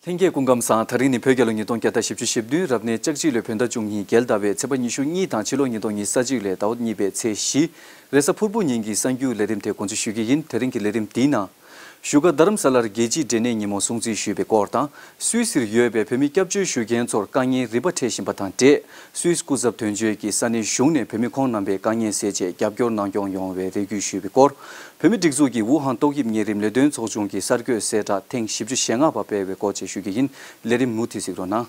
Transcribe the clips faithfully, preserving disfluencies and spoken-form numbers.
ལྷན་རྒྱས་སྐུ་ཁམས་བཟང་། ད་རིང་ནི་བོད་རྒྱལ་ལོ་ཉིས་སྟོང་བརྒྱ་དང་བཞི་བཅུ་ཞེ་བདུན། རབ་གནས་ལྕགས་བྱི་ལོའི་བོད་ཟླ་བཅུ་གཉིས་རྒྱལ་ཟླ་བའི་ཚེས་པ་ཉི་ཤུ་གཉིས་དང་ཕྱི་ལོ་ཉིས་སྟོང་ཉི་ཤུ་རྩ་གཅིག་ལོའི་ཟླ་བ་གཉིས་པའི་ཚེས་བཞི། རེས་གཟའ་ཕུར་བུ་ཉིན་གྱི་གསར་འགྱུར་ལས་རིམ་དེ་འགོ་འཛུགས་ཞུ་གི་ཡིན། དེ་རིང་གི་ལས་རིམ་འདིའི་ནང་། བཞུགས་སྒར་རྡ་རམ་ས་ལར་རྒྱལ་སྤྱིའི་འབྲས་ནད་ཉིན་མོ་སྲུང་བརྩི་ཞུས་པའི་སྐོར་དང་། སུད་སིར་ཡོད་པའི་བོད་མི་སྐྱབས་བཅོལ་ཞུ་མཁན་ཚོར་དཀའ་ངལ་རིམ་པ་འཕྲད་བཞིན་པ་དང་འབྲེལ། སུད་སི་སྐུ་ཚབ་དོན་གཅོད་ཀྱིས་ས་གནས་གཞུང་ནས་བོད་མི་ཁོང་རྣམ་པའི་དཀའ་ངལ་སེལ་ཆེད་རྒྱབ་སྐྱོར་གནང་སྐྱོང་ཡོང་བའི་རེ་སྐུལ་ཞུས་པའི་སྐོར། བོད་མི་སྒྲིག་འཛུགས་ཀྱི་ཝུ་ཧན་ཏོག་དབྱིབས་གཉན་རིམས་ལས་དོན་ཚོགས་ཆུང་གིས་གསར་འགོད་གསལ་བསྒྲགས་ཐེངས་བཞི་བཅུ་ཞེ་ལྔ་པ་སྤེལ་བའི་སྐོར་བཅས་ཞུ་རྒྱུ་ཡིན། ལས་རིམ་མུ་མཐུད་གཟིགས་རོགས་གནང་།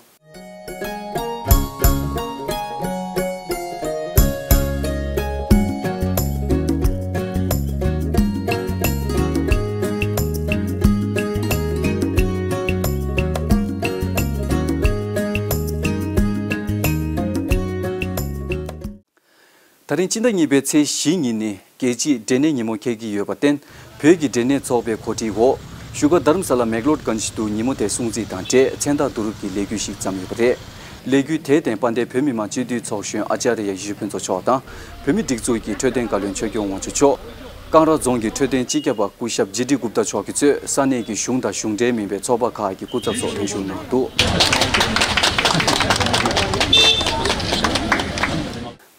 ད་རིང་སྤྱི་ཟླ་གཉིས་པའི་ཚེས་བཞི་ཉིན་ནི་རྒྱལ་སྤྱིའི་འབྲས་ནད་ཉིན་མོ་འཁེལ་གྱི་ཡོད་པར་བརྟེན། བོད་ཀྱི་འབྲས་ནད་ཚོགས་པའི་གོ་སྒྲིག་འོག་བཞུགས་སྒར་རྡ་རམ་ས་ལ་མེག་ལོར་གྷན་ཇི་དུ་ཉིན་མོ་དེ་སྲུང་བརྩི་དང་འབྲེལ་མཚན་རྟགས་བསྡུ་རུབ་ཀྱི་ལས་འགུལ་ཞིག་བརྩམས་ཡོད་པ་རེད། ལས་འགུལ་དེའི་སྟེང་དཔལ་ལྡན་བོད་མི་མང་སྤྱི་འཐུས་ཚོགས་གཞོན་ཨཅཱརྱ་ཡེ་ཤེས་ཕུན་ཚོགས་མཆོག་དང་། བོད་མི་སྒྲིག་འཛུགས་ཀྱི་འཕྲོད་བསྟེན་བཀའ་བློན་ཆོས་སྐྱོང་དབང་ཕྱུག་མཆོག་ཀང་ར་རྫོང་གི་འཕྲོད་བསྟེན་སྤྱི་ཁྱབ་པ་སྐུ་ཞབས་ཇི་ཏི་གུབ་ཏ་མཆོག་གིས་གཙོས་ས་གནས་ཀྱི་གཞུང་དང་གཞུང་འབྲེལ་མིན་པའི་ཚོགས་པ་ཁག་གི་སྐུ་ཚབ་སོགས་ལྷན་ཞུགས་གནང་འདུག་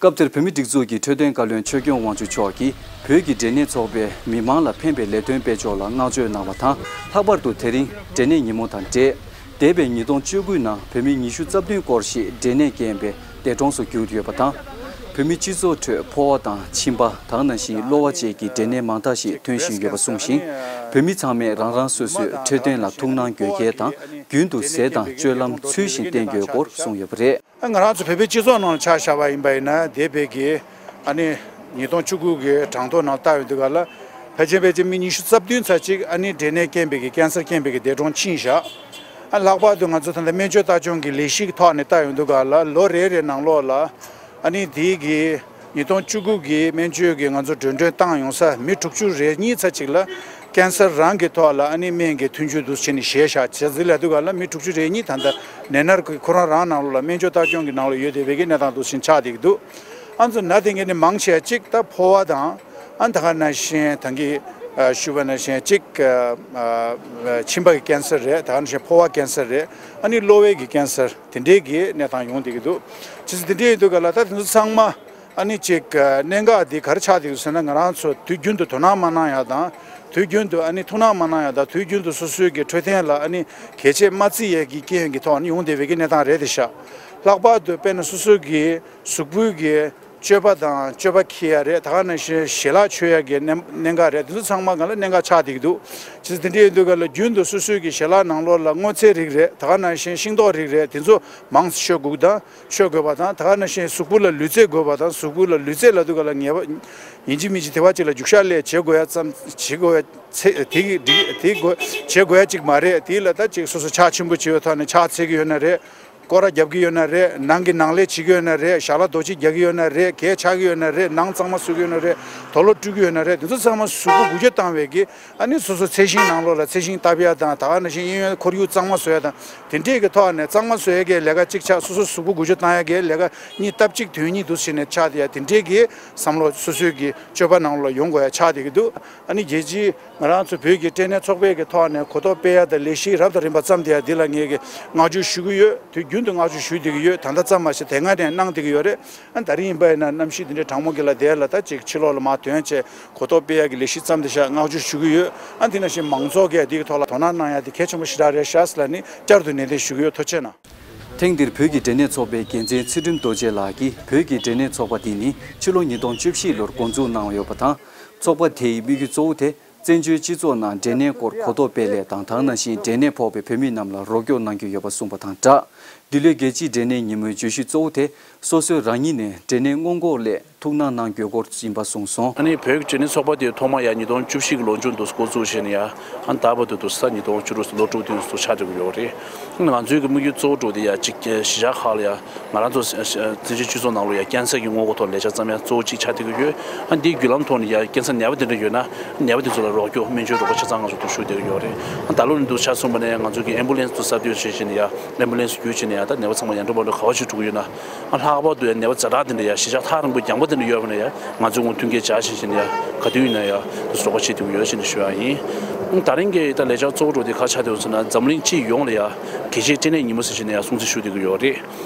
སྐབས་དེར་བོད་མི་སྒྲིག་འཛུགས་ཀྱི་འཕྲོད་བསྟེན་བཀའ་བློན་ཆོས་སྐྱོང་དབང་ཕྱུག་མཆོག་གིས་བོད་ཀྱི་འབྲས་ནད་ཚོགས་པས་མི་མང་ལ་ཕན་པའི་ལས་དོན་སྤེལ་ཕྱོགས་ལ་བསྔགས་བརྗོད་གནང་བ་དང་། ལྷག་པར་དུ་དེ་རིང་འབྲས་ནད་ཉིན་མོ་དང་འབྲེལ། འདས་པའི་ཉིས་སྟོང་བཅུ་དགུ་ནང་བོད་མི་ཉི་ཤུ་རྩ་བདུན་སྐོར་ཞིག་འབྲས་ནད་རྐྱེན་པས་འདས་གྲོངས་སུ་གྱུར་ཡོད་པ་དང་། བོད་མི་སྤྱི་ཚོགས་ཁྲོད་ཕོ་བ་དང་མཆིན་པ། ད་ག་ནང་བཞིན་གློ་བ་བཅས་ཀྱི་འབྲས་ནད་མང་དག་ཞིག་ཐོན་བཞིན་ཡོད་པ་གསུངས་ཤིང་། བོད་མི་ཚང་མས་རང་རང་སོ་སོའི་འཕྲོད་བསྟེན་ལ་ཐུགས་སྣང་དགོས་གལ་དང་། རྒྱུན་དུ་ཟས་དང་སྤྱོད་ལམ་ཚུལ་བཞིན་བསྟེན་དགོས་སྐོར་གསུངས་ཡོད་པ་རེད། ང་རང་ཚོ་བོད་པའི་སྤྱི་ཚོགས་ནང་ལ་ཆ་བཞག་པ་ཡིན་པ་ཡིན་ན། འདས་པའི་གི་ཨ་ནི་ཉིས་སྟོང་བཅུ་དགུ་གི་གྲངས་ཐོ་ནང་ལྟ་ཡོང་དུས་ག་ལ། ཕལ་ཆེར་ཕལ་ཆེར་མི་ཉི་ཤུ་རྩ་བདུན་ཙམ་ཅིག་ཨ་ནི་འབྲས་ནད་རྐྱེན་པས་ཀྱི་ཀན་སར་རྐྱེན་པས་ཀྱི་འདས་གྲོངས་ཕྱིན་བཞག་ཨ། ལྷག་པར་དུ་ང་ཚོ་ད་ལྟ་སྨན་བཅོས་ལྟ་སྐྱོང་གི་ལས་གཞི་གི་ཐོག་ནས་ལྟ་ཡོང་དུས་ག་ལ། ལོ་རེ་རེ་ནང་ལོགས་ལ་ཨ་ནི་དེའི་གི་ཉིས་སྟོང་བཅུ་དགུ་གི་སྨན་བཅོས་ཀྱི་ང་ཚོ་འགྲོ་གྲོན་བཏང་ཡོང་ས་མི་དྲུག་ཅུ་རེ་གཉིས་ཙམ་ཅིག་ལ་ཀན་སར་རང་གི་ཐོག་ལ་ཨ་ནི་སྨན་གྱི་མཐུན་འགྱུར་འདུག་བྱས་ནས་བཞེས་བཞག་བྱས་ཙང་ལབ་དུས་ག་ལ། མི་དྲུག་ཅུ་རེ་གཉིས་ད་ལྟ་ནད་མནར་གྱི་ཁོ་རང་རང་ནང་ལོགས་ལ་སྨན་བཅོས་ལྟ་སྐྱོང་གི་ནང་ལ་ཡོད་བསྡད་པའི་གི་གནས་སྟངས་འདུག་བཞིན་ཆགས་བསྡད་ཀྱི་འདུག་ཨ་ནི་ཚོ་ན་དེ་འདྲ་ནི་མང་ཆེ་བ་གཅིག་ད་ཕོ་བ་དང་། ཨ་ནི་ད་ག་ནང་བཞིན་ད་གིན་ཞུས་པ་ནང་བཞིན་གཅིག་མཆིན་པ་གི་ཀན་སར་རེད། ད་ག་ནང་བཞིན་ཕོ་བ་ཀན་སར་རེད། ཨ་ནི་གློ་བའི་གི་ཀན་སར་དེ་འདྲའི་གི་གནས་སྟངས་ཡོང་བསྡད་ཀྱི་འདུག་བྱས་ཙང་དེ་འདྲ་ཡིན་དུས་ག་ལ། ད་དེ་ཚོ་ཚང་མ་ཨ་ནི་གཅིག་གནད་འགག་འདི་ག་རེ་ཆགས་བསྡད་ཀྱི་འདུག་ཟེར་ན། ང་རང་ཚོ་དུས་རྒྱུན་དུ་དོ་སྣང་མ་གནང་ཡ་དང་། དུས་རྒྱུན་དུ་ཨ་ནི་ཐུགས་སྣང་མ་གནང་ཡ་དང་། དུས་རྒྱུན་དུ་སོ་སོའི་གི་འཕྲོད་བསྟེན་ལ་ཨ་ནི་གལ་ཆེ་མ་བརྩི་ཡས་ཀྱི་རྐྱེན་གྱི་ཐོག་ནས་ཡོང་བསྡད་པའི་གི་གནས་སྟངས་རེད་དེ་ཤག་ལྷག་པར་དུ་དཔེར་ན་སོ་སོའི་གི་གཟུགས་པོའི་གི་སྤྱོད་པ་དང་། སྤྱོད་པ་འཁྱེར་ཡ་རེད། ད་ག་ནང་བཞིན་ཞལ་ལག་མཆོད་ཡ་གི་གནད་གནད་འགག་རེད། དེ་ཚོ་ཚང་མ་ག་ལ་གནད་འགག་ཆགས་བསྡད་ཀྱི་འདུག་བྱས་ཙང་དེ་འདྲ་ཡིན་དུས་ག་ལ། རྒྱུན་དུ་སོ་སོའི་གི་ཞལ་ལག་ནང་ལོགས་ལ་སྔོ་ཚལ་རིགས་རེད། ད་ག་ནང་བཞིན་ཤིང་ཏོག་རིགས་རེད། དེ་ཚོ་མང་ཙམ་མཆོད་དགོས་དང་། མཆོད་དགོས་པ་དང་། ད་ག་ནང་བཞིན་གཟུགས་པོ་ལ་ལུས་རྩལ་དགོས་པ་དང་། གཟུགས་པོ་ལ་ལུས་རྩལ་ལབ་དུས་ག་ལ། ངེས་པ་ཡིན་གཅིག་མིན་གཅིག་དེ་བ་གཅིག་ལ་རྒྱུག་ཤར་ལས་བྱེད་དགོས་ཡ་ཙམ། བྱེད་དགོས་ཡ་ཚེ་དེ་གི་དེ་དེ་དགོས་བྱེད་དགོས་ཡ་གཅིག་མ་རེད། དེ་ལ་ད་ཅིག་སོ་སོ་ཕྱག་ཆེན་པོ་བྱེད་པའི་ཐོག་ནས་ཕྱག་འཚལ་གྱི་ཡོད་ན་རེད། སྐོར་ར་རྒྱབ་ཀྱི་ཡོད་ན་རེད། ནང་གི་ནང་ལས་བྱེད་ཀྱི་ཡོད་ན་རེད། ཞལ་ལག་རྡོ་གཅིག་རྒྱག་གི་ཡོད་ན་རེད། གད་ཕྱག་གི་ཡོད་ན་རེད། ནང་གཙང་མ་བཟོ་གི་ཡོད་ན་རེད། དུག་ལོག་བཀྲུ་གི་ཡོད་ན་རེད། དེ་ཚོ་ཚང་མ་གཟུགས་པོ་འགུལ་སྐྱོད་བཏང་བའི་གི། ཨ་ནི་སོ་སོ་ཚལ་ཞིང་ནང་ལོགས་ལ་ཚལ་ཞིང་བཏབ་ཡ་དང་། ད་ག་ནང་བཞིན་གཡས་གཡོན་ཁོར་ཡུག་གཙང་མ་བཟོ་ཡ་དང་། དེ་འདྲས་ཀྱི་ཐོག་ནས་གཙང་མ་བཟོ་ཡ་གི་ལས་ཀ་གཅིག་ཆགས། སོ་སོ་གཟུགས་པོ་འགུལ་སྐྱོད་བཏང་ཡ་གི་ལས་ཀ་གཉིས། སྟབས་གཅིག་དོན་གཉིས་འདུག་བྱས་ནས་ཆགས་བསྡད་ཡ། དེ་འདྲས་ཀྱི་བསམ་བློ་སོ་སོའི་གི་སྤྱོད་པ་ནང་ལོགས་ལ་ཡོང་དགོས་ཡ་ཆགས་བསྡད་ཀྱི་འདུག་ཨ་ནི་རྒྱལ་སྤྱིའི་ང་རང་ཚོ་བོད་ཀྱི་འབྲས་ནད་ཚོགས་པའི་གི་ཐོག་ནས་གོ་རྟོགས་སྤེལ་ཡ་དང་ལས་གཞི་རབ་དང་རིམ་པ་བརྩམས་བསྡད་ཡ་འདི་ལ་ངས་གི་བསྔགས་བརྗོད་ཞུ་གི་ཡོད། དུས་རྒྱུན་དུ་བསྔགས་བརྗོད་ཞུ་བསྡད་ཀྱི་ཡོད། ད་ལྟ་ཙམ་མ་ཟད་དེ་སྔ་ནས་གནང་བསྡད་ཀྱི་ཡོད་རེད། ཨ་ནི་ད་རིང་ཡིན་པ་ཡིན་ན་གནམ་གཤིས་འདི་འདྲའི་གྲང་མོ་གི་ལ་དེ་ལ་ད་ཅིག་ཕྱི་ལོགས་ལ་མར་ཐོན་བྱས་གོ་རྟོགས་སྤེལ་ཡ་གི་ལས་གཞི་བརྩམས་བསྡད་ཤག་བསྔགས་བརྗོད་ཞུ་གི་ཡོད། ཨ་ནི་དེ་ནང་བཞིན་མང་ཚོགས་ཀྱིས་འདི་གི་ཐོག་ལ་དོ་སྣང་གནང་ཡ་དེ་གལ་ཆེན་པོ་ཞེ་དྲག་རེད་ཤག་ཟེར་ལབ་ནས་བསྐྱར་དུ་ནན་ཏན་ཞུ་གི་ཡོད། ཐུགས་རྗེ་གནང་། ཐེངས་འདིར་བོད་ཀྱི་འབྲས་ནད་ཚོགས་པའི་འགན་འཛིན་ཚུལ་ཁྲིམས་རྡོ་རྗེ་ལགས་ཀྱིས། བོད་ཀྱི་འབྲས་ནད་ཚོགས་པ་འདི་ནི་ཕྱི་ལོ་ཉིས་སྟོང་བཅུ་བཞི་ལོར་འགོ་འཛུགས་གནང་ཡོད་པ་དང་། ཚོགས་པ་དེའི་དམིགས་ཡུལ་གཙོ་བོ་དེ། བཙན་བྱོལ་སྤྱི་ཚོགས་ནང་འབྲས་ནད་སྐོར་གོ་རྟོགས་སྤེལ་སླད་དང་། ད་ག་ནང་བཞིན་འབྲས་ནད་ཕོག་པའི་བོད་མི་རྣམས་ལ་རོགས་སྐྱོར་གནང་རྒྱུ་ཡོད་པ་གསུངས་པ་དང་སྦྲགས། འདི་ལོའི་རྒྱལ་སྤྱིའི་འབྲས་ནད་ཉིན་མོའི་བརྗོད་གཞི་གཙོ་བོ་དེ། སོ་སོས་རང་ཉིད་ནས་འབྲས་ནད་སྔོན་འགོག་སླད་ཐུགས་སྣང་གནང་དགོས་སྐོར་ཡིན་པ་གསུངས་སོང་། ཨ་ནི་བོད་ཀྱི་འབྲས་ནད་ཚོགས་པ་དེ་ཐོག་མ་ཡང་ཉིས་སྟོང་བཅུ་བཞི་གི་ལོ་མཇུག་ཏུ་འགོ་བཙུགས་བྱས་ནས་ཡང་། ཨ་ནི་ད་བར་དུ་དུ་ས་ཉིས་སྟོང་བཅུ་དྲུག་ལོ་དྲུག་དུས་སུ་ཆགས་བསྡད་ཀྱི་ཡོད་རེད། ཨ་ནི་ང་ཚོའི་གི་དམིགས་ཡུལ་གཙོ་བོ་འདྲ་བོ་དེ་ཡང་གཅིག་གཞིས་ཆགས་ཁག་ལ་ཡང་། ང་རང་ཚོ་བཙན་བྱོལ་སྤྱི་ཚོགས་ནང་ལ་ཡང་ཀན་སར་གྱི་སྔོན་འགོག་ཐོག་ལས་འཆར་བརྩམ་ཡ་གཙོ་བོ་གཅིག་ཆགས་བསྡད་ཀྱི་ཡོད། ཨ་འདིའི་བརྒྱུད་ལམ་ཐོག་ནས་ཡང་ཀན་སར་ནད་པ་དེ་འདྲ་ཡོད་ན། ནད་པ་དེ་ཚོ་ལ་རོགས་སྐྱོར་སྨན་བཅོས་རོགས་པ་ཆ་ཚང་ང་ཚོ་དུ་ཞུ་བསྡད་ཀྱི་ཡོད་རེད། ཨ་ད་ལོ་ནས་འདུག་ཆ་གསུངས་པ་ནས་ང་ཚོ་གི་ཨེམ་བུ་ལན་སི་དུ་གསར་གཏོད་བྱས་བྱས་ནས་ཡང་ཨེམ་བུ་ལན་སི་བརྒྱུད་བྱས་ནས་ཡང་ད་ནད་པ་ཚང་མ་ཡར་འགྲོ་མར་འགྲོ་ག་བ་ཞིག་འགྲོ་གི་ཡོད་ན། ཨ་ལྷག་པར་དུ་ཡང་ནད་པ་ཛ་དྲག་དེ་འདྲ་ཡང་གཞིས་ཆགས་ཐག་རིང་པོ་རྒྱང་པོ་དེ་འདྲ་ཡོད་པ་ན་ཡང་ང་ཚོ་ངོ་མཐུན་རྐྱེན་སྦྱར་བྱས་བྱས་ནས་ཡང་ག་དུས་ཡིན་ན་ཡང་དུ་རོགས་པ་བྱེད་ཐུབ་ཀྱི་ཡོད་ཅེས་ནས་ཞུ་ཡ་ཡིན། ད་རིང་གི་ད་ལས་འཆར་གཙོ་བོ་འགྲོ་དེ་ག་ཆགས་དེ་ཟེར་ན། འཛམ་གླིང་སྤྱི་ཡོངས་ལ་ཡ་གལ་ཆེའི་སྐྲན་ནད་ཉིན་མོ་ཟེར་བྱས་ནས་ཡ་སྲུང་བརྩི་ཞུ་བསྡད་ཀྱི་ཡོད་རེད།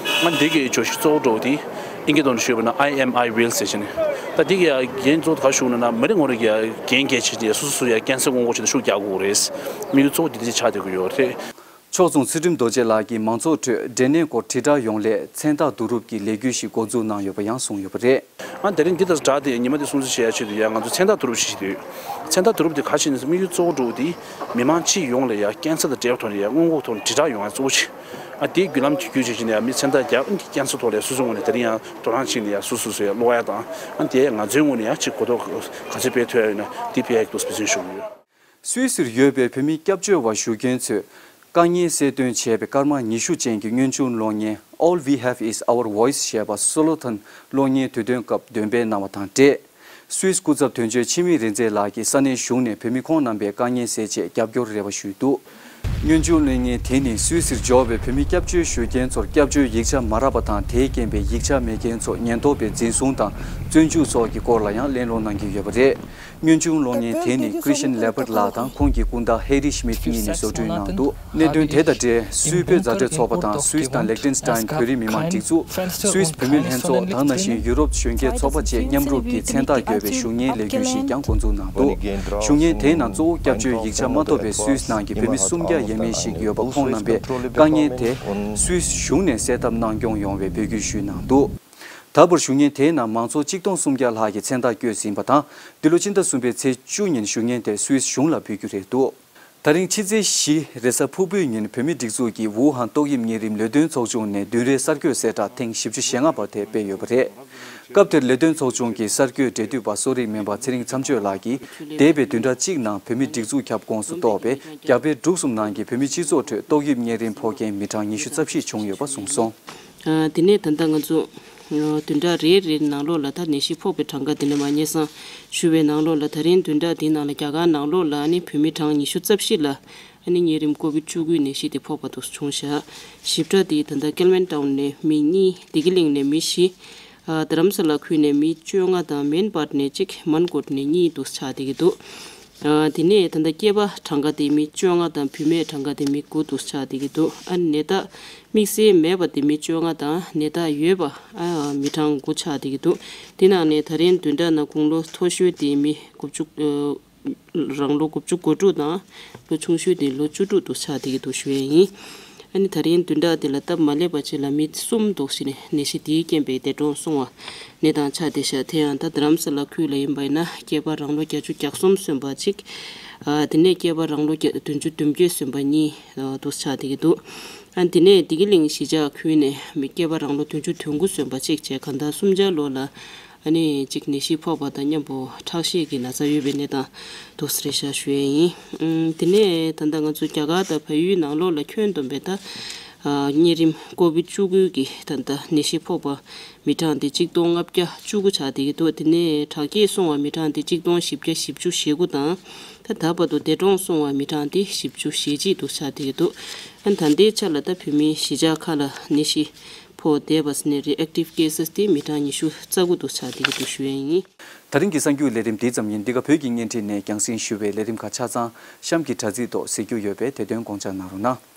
ང་འདི་གི་བརྗོད་གཞི་གཙོ་བོ་འགྲོ་དེ་ཨིན་སྐད་ཐོག་ནས་ཞུས་པ་ན་I am I will ཟེར་བྱས་ནས། ད་འདི་གི་ཡ་འགན་གཙོ་བོ་ག་ཞུ་ན་ན། མི་རེ་ངོ་རེ་གི་ཡ་འགན་འཁྱེར་བྱས་ནས་ཡ་སོ་སོ་སོ་ཡ་ཀན་སར་སྔོན་འགོག་བྱེད་ཐབས་ཤུགས་རྒྱག་དགོས་རེད། དམིགས་ཡུལ་གཙོ་བོ་འདི་འདི་ཆགས་བསྡད་ཀྱི་ཡོད་རེད། ཕྱོགས་མཚུངས་ཚུལ་ཁྲིམས་རྡོ་རྗེ་ལགས་ཀྱིས་མང་ཚོགས་ཁྲོད་སྐྲན་ནད་སྐོར་དྲིལ་བསྒྲགས་ཡོང་སླད་མཚན་རྟགས་བསྡུ་རུབ་ཀྱི་ལས་འགུལ་ཞིག་འགོ་འཛུགས་གནང་ཡོད་པ་ཡང་གསུངས་ཡོད་པ་རེད། ཨ་དེ་རིང་འདི་དང་སྦྲགས་ཏེ་ཉི་མ་འདི་སྲུང་བརྩི་བྱེད་ཡ་ཆེད་དུ་ཡ་ང་ཚོ་མཚན་རྟགས་བསྡུ་རུབ་ཞིག་བྱེད་ཀྱི་ཡོད། མཚན་རྟགས་བསྡུ་རུབ་དེ་ག་ཅི་ཡིན་ཟེར་དམིགས་ཡུལ་གཙོ་བོ་འགྲོ་དེ་མི་མང་སྤྱི་ཡོངས་ལ་ཡ་ཀན་སར་དང་འབྲེལ་བའི་ཐོག་ནས་ཡ་སྔོན་འགོག་ཐོག་ནས་དྲིལ་བསྒྲགས་ཡོང་ཡ་གཙོ་བོ་བྱེད། ཨ་དེའི་བརྒྱུད་ལམ་གྱི་བརྒྱུད་བྱས་ནས་ཡ་མི་མཚན་རྟགས་རྒྱག་ཨ་འདི་ཀན་སར་ཐོག་ལ་ཡ་སོ་སོ་ངོས་ནས་དེ་རིང་ཡང་དོ་སྣང་བྱས་ནས་ཡ་སོ་སོ་སོ་ཡ་ཀློག་ཡ་དང་། ཨ་དེ་ཡ་ང་ཚོའི་ངོས་ནས་ཡ་ཅིག་གོ་རྟོགས་ག་ཚོད་སྤེལ་ཐུབ་ཡ་ཡོད་ན་དེ་སྤེལ་ཡ་གི་འདུག་སེ་འབད་བརྩོན་ཞུ་གི་ཡོད། སུད་སིར་ཡོད་པའི་བོད་མི་སྐྱབས་བཅོལ་བ་བཞུགས་མཁན་ཚོས་དཀའ་ངལ་སེལ་དོན་བྱས་པའི་སྐར་མ་ཉི་ཤུ་ཅན་གྱི་སྔོན་བྱུང་གློག་བརྙན་All We Have Is Our Voice ཞེས་པ་སོ་ལོ་ཐན་གློག་བརྙན་དུས་སྟོན་སྐབས་འདོན་སྤེལ་གནང་བ་དང་འབྲེལ། སུད་སི་སྐུ་ཚབ་དོན་གཅོད་འཆི་མེད་རིག་འཛིན་ལགས་ཀྱིས་ས་གནས་གཞུང་ནས་བོད་མི་ཁོང་རྣམ་པའི་དཀའ་ངལ་སེལ་ཆེད་རྒྱབ་སྐྱོར་རེ་བ་ཞུས་འདུག་སྔོན་བྱུང་གློག་བརྙན་དེ་ནི་སུད་སིར་འབྱོར་བའི་བོད་མི་སྐྱབས་བཅོལ་ཞུ་མཁན་ཚོར་སྐྱབས་བཅོལ་ཡིག་ཆ་མ་རག་པ་དང་། དེའི་རྐྱེན་པས་ཡིག་ཆ་མེད་མཁན་ཚོ་ཉེན་རྟོག་པས་འཛིན་བཟུང་དང་བཙོན་འཇུག་སོགས་ཀྱི་སྐོར་ལ་ཡང་གླེང་སློང་གནང་གི་ཡོད་པ་རེད། སྔོན་བྱུང་གློག་བརྙན་དེ་ནི་Christian Leppard ལགས་དང་ཁོང་གི་སྐུ་ཟླ་Heinrich Schmidt གཉིས་ནས་བཟོ་སྐྲུན་གནང་འདུག་གནད་དོན་དེ་དང་འབྲེལ་སུད་བོད་མཛའ་འབྲེལ་ཚོགས་པ་དང་སུད་སི་དང་ལེག་ཏེན་སི་ཏན་བོད་རིགས་མི་མང་སྒྲིག་འཛུགས། སུད་སི་བོད་མི་ལྷན་ཚོགས་དང་ནང་བཞིན་ཡུ་རོབ་གཞོན་སྐྱེས་ཚོགས་པ་བཅས་མཉམ་རུབ་ཀྱིས་མཚན་རྟགས་བཀོད་པའི་བཞུགས་མཁན་ལས་འགུལ་ཞིག་ཀྱང་འགོ་འཛུགས་གནང་འདུག་བཞུགས་མཁན་དེའི་ནང་གཙོ་བོ་སྐྱབས་བཅོལ་ཡིག་ཆ་མ་ཐོབ་པའི་སུད་སི་ནང་གི་བོད་མི་སུམ་བརྒྱ་ཡས་མས་ཤིག་ཡོད་པ། ཁོང་རྣམ་པས་དཀའ་ངལ་དེ་སུད་སི་གཞུང་ནས་སེལ་ཐབས་གནང་སྐྱོང་ཡོང་བའི་འབོད་སྐུལ་ཞུས་གནང་འདུག་ད་བར་བཞུགས་མཁན་དེའི་ནང་མང་ཚོགས་གཅིག་སྟོང་སུམ་བརྒྱ་ལྷག་གིས་མཚན་རྟགས་བཀོད་ཟིན་པ་དང་། འདི་ལོ་ཕྱི་ཟླ་གསུམ་པའི་ཚེས་བཅུ་ཉིན་བཞུགས་མཁན་དེ་སུད་སི་གཞུང་ལ་འབུལ་རྒྱུ་རེད་འདུག་ད་རིང་ཕྱི་ཚེས་བཞི་རེས་གཟའ་ཕུར་བུའི་ཉིན་བོད་མི་སྒྲིག་འཛུགས་ཀྱི་ཝུ་ཧན་ཏོག་དབྱིབས་གཉན་རིམས་ལས་དོན་ཚོགས་ཆུང་ནས་བདུན་རེའི་གསར་འགོད་གསལ་བསྒྲགས་ཐེངས་བཞི་བཅུ་ཞེ་ལྔ་པ་དེ་སྤེལ་ཡོད་པ་རེད། སྐབས་དེར་ལས་དོན་ཚོགས་ཆུང་གི་གསར་འགོད་འབྲེལ་མཐུད་པ་གསོ་རིག་སྨན་པ་ཚེ་རིང་མཚམས་གཅོད་ལགས་ཀྱིས་འདས་པའི་བདུན་ཕྲག་གཅིག་ནང་བོད་མི་སྒྲིག་འཛུགས་ཁྱབ་ཁོངས་སུ་གཏོགས་པའི་རྒྱ་བལ་འབྲུག་གསུམ་ནང་གི་བོད་མི་སྤྱི་ཚོགས་ཁྲོད་ཏོག་དབྱིབས་གཉན་རིམས་ཕོག་མཁན་མི་གྲངས་ཉི་ཤུ་རྩ་བཞི་བྱུང་ཡོད་པ་གསུངས་སོང་། ཨ། དེ་ནས་ད་ལྟ་ང་ཚོ་ཨ་བདུན་ཕྲག་རེ་རེའི་ནང་ལོགས་ལ་ད་ནད་གཞི་ཕོག་པའི་གྲངས་ཀ་དེ་ནས་མ་སྙན་སེང་ཞུ་བའི་ནང་ལོགས་ལ་ད་རིང་བདུན་ཕྲག་འདིའི་ནང་ལ་རྒྱ་གར་ནང་ལོགས་ལ་ཨ་ནི་བོད་མི་གྲངས་ཉི་ཤུ་རྩ་བཞི་ལ་ཨ་ནི་གཉན་རིམས་ཀོ་བིད་བཅུ་དགུའི་ནད་གཞི་དེ་ཕོག་པ་དེ་བྱུང་བཞག་ཞིབ་ཕྲ་དེ་ད་ལྟ་ཀལ་མན་ཊའུན་ནས་མི་གཉིས། བདེ་སྐྱིད་གླིང་ནས་མི་བཞི། ཨ། རྡ་རམ་ས་ལ་ཁུལ་ནས་མི་བཅོ་ལྔ་དང་མན་པཱར་ནས་གཅིག་མན་ཀོཊ་ནས་གཉིས་འདུག་ཆགས་བསྡད་ཀྱི་འདུག་ཨ། དེ་ནས་ད་ལྟ་སྐྱེས་པ་གྲངས་ཀ་དེ་མི་བཅོ་ལྔ་དང་བུད་མེད་གྲངས་ཀ་དེ་མི་དགུ་འདུག་ཆགས་བསྡད་ཀྱི་འདུག་ཨ་ནི་ནད་རྟགས་དམིགས་བསལ་མེད་པ་དེ་མི་བཅོ་ལྔ་དང་ནད་རྟགས་ཡོད་པ་ཨ་མི་གྲངས་དགུ་ཆགས་བསྡད་ཀྱི་འདུག་དེ་ནང་ནས་ད་རིང་བདུན་ཕྲག་ནང་དགུང་ལོ་མཐོ་ཤོས་དེ་མི་དགུ་བཅུ། ཨ། རང་ལོ་དགུ་བཅུ་གོ་དྲུག་དང་ལོ་ཆུང་ཤོས་དེ་ལོ་བཅུ་དྲུག་འདུག་ཆགས་བསྡད་ཀྱི་འདུག་ཞུ་ཡས་ཡིན། ཨ་ནི་ད་རིང་བདུན་ཕྲག་དེ་ལ་སྟབས་མ་ལེགས་པ་ཅིག་ལ་མི་གསུམ་འདུག་ཞིག་ནས་ནད་གཞི་དེའི་རྐྱེན་པས་འདས་གྲོངས་སོང་བ་ནས་དང་ཆགས་བསྡད་ཤག་དེ་ཡང་ད་རྡ་རམ་ས་ལ་ཁུལ་ལ་ཡིན་པ་ཡིན་ན་སྐྱེས་པ་རང་ལོ་བརྒྱད་ཅུ་གྱ་གསུམ་སོན་པ་གཅིག་ཨ། དེ་ནས་སྐྱེས་པ་རང་ལོ་བརྒྱད་བདུན་ཅུ་དོན་བརྒྱད་སོན་པ་གཉིས་འདུག་ཆགས་བསྡད་ཀྱི་འདུག་ཨ། དེ་ནས་བདེ་སྐྱིད་གླིང་གཞིས་ཆགས་ཁུལ་ནས་མི་སྐྱེས་པ་རང་ལོ་བདུན་ཅུ་དོན་དགུ་སོན་པ་གཅིག་བྱས་གང་ལྟར་སུམ་ཆ་ལོ་ལ་ཨ་ནི་གཅིག་ནད་གཞི་ཕོག་པ་དང་མཉམ་པོ་ཁྲག་ཤེད་ཀྱི་ན་ཚ་ཡོད་པའི་གནས་སྟངས་འདུག་སེ་རེད་ཤག་ཞུ་ཡས་ཡིན། ཨུམ། དེ་ནས་ད་ལྟ་ང་ཚོ་རྒྱ་གར་དང་བལ་ཡུལ་ནང་ལོགས་ལ་ཁྱོན་བསྡོམས་པའི་ད་ཨ་གཉན་རིམས་ཀོ་བིད་བཅུ་དགུ་གི་ད་ལྟ་ནད་གཞི་ཕོག་པ་མི་གྲངས་དེ་གཅིག་སྟོང་ལྔ་བརྒྱ་བཅུ་དགུ་ཆགས་བསྡད་ཀྱི་འདུག་དེ་ནས་དྲག་སྐྱེད་སོང་བ་མི་གྲངས་དེ་གཅིག་སྟོང་བཞི་བརྒྱ་བཞི་བཅུ་ཞེ་དགུ་དང་། ད་ད་བར་དུ་འདས་གྲོངས་སོང་བ་མི་གྲངས་དེ་བཞི་བཅུ་ཞེ་གཅིག་འདུག་ཆགས་བསྡད་ཀྱི་འདུག་ཨ་ནི་ད་ལྟའི་ཆ་ལ་ད་བོད་མིའི་གཞིས་ཆགས་ཁག་ལ་ནད་གཞི་ཕོག་བསྡད་པ་ཟེར་ནའི་རེད། ཨེག་ཊིབ་ཀེ་སེས་དེ་མི་གྲངས་ཉི་ཤུ་རྩ་དགུ་འདུག་ཆགས་བསྡད་ཀྱི་འདུག་ཞུ་ཡས་ཡིན། ད་རིང་གི་གསར་འགྱུར་ལས་རིམ་འདི་ཙམ་ཡིན། འདི་ག་བོད་ཀྱི་བརྙན་འཕྲིན་ནས་རྒྱང་སྲིང་ཞུ་བའི་ལས་རིམ་ཁག་ཆ་ཚང་གཤམ་གྱི་དྲ་ཚིགས་ཐོག་གཟིགས་རྒྱུ་ཡོད་པས་དེ་དོན་དགོངས་འཇགས་གནང་རོགས་གནང་།